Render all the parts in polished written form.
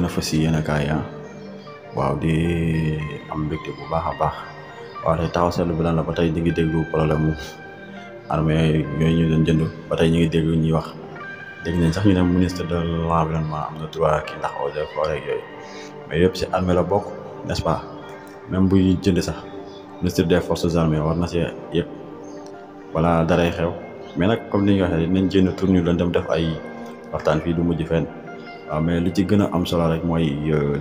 gën a fës si yéen a kaay waaw di am mbégte bu baax a baax waaw tey taxaw seetlu bi lan la ba tey ñu ngi déglu problème mu armée yooyu ñu doon jënd ba tey ñu ngi déglu ñuy wax dégg nañ sax ñu ne ministre de l'environnement am na droit kii ndax eaux et forêts yooyu mais yëpp si armée la bokk n'est-ce pas même buy jënd sax ministre des forces armées war na see yëpp wala daray xew mais nag comme ni ñu waxee dinañ jënd tour ñu doon dem def ay waxtaan fii du mujj fenn. waaw mais li ci gën a am solo rek mooy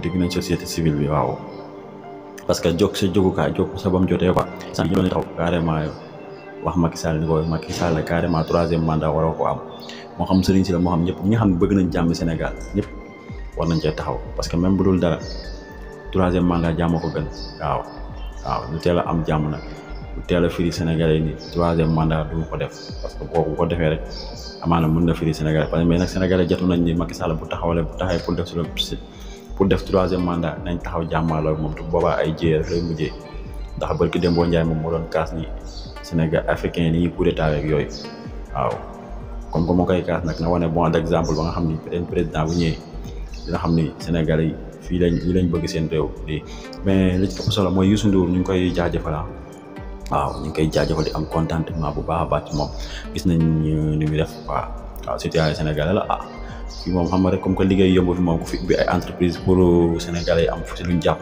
dégg nañ société civile bi waaw parce que jóg sa jógukaay jóg sa bam jotee quoi sant yi ñu doon taxaw carrément wax Macky Sall ni ko Macky Sall carrément 3e mandat waroo ko am moo xam sëriñ si la moo xam ñëpp ñi nga xam ne bëgg nañ jàmm Sénégal ñëpp war nañ cee taxaw parce que même bu dul dara 3e mandat jàmm ko gën waaw lu teel a am jàmm nag lu teel a firi Sénégalais yi ni 3e mandat du ko def parce que boobu ko defee rek amaana mën na firi Sénégal mais nag Sénégalais jotu nañ ni Macky Sall bu taxawee pour def 3e mandat nañ taxaw jàmmaloo moom te boobaa ay jéer rek lay mujjee ndax barki Dembo Ndiaye moom moo doon kaas ni Sénégal africain yi ni ñuy coup d'état ak yooyu waaw comme que moo koy kaas nag na wane bon exemple ba nga xam ni président bu ñëwee dina xam ni Sénégalais yi fii lañ bëgg seen réew lii mais li ci ëpp solo mooy Youssou Ndour ñu ngi koy jaajëfal waaw ñu ngi koy jaajëfal di am contentement bu baax a baax ci moom gis nañ ni muy def waaw situation sénégalais la fii moom xam nga rek comme que liggéey yomb fi moom ku fi ubbi ay entreprise pour sénégalais yi am fu si luñ jàpp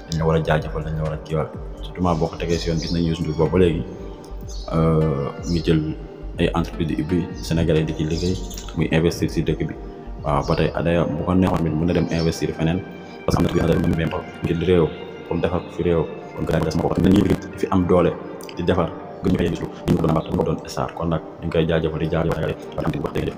dañ la war a jaajëfal dañ la war a kiiwal surtout boo ko tegee si yoon gis nañ Youssou Ndour boobu ba léegi ngi jël ay entreprise di ubbi sénégalais di ci liggéey muy investir si dëkk bi waaw ba tey adaya bu ko neexoon mit mën na dem investir feneen parce que am na même ngir réew pour defar fi réew kon gars yi sama bopp nañuy liggéey fi am doole di defar gën ñu koy gis ñu ko doon amat ñu ko doon star kon nag ñu ngi koy jaajëfal di jaajëfal wax dëgg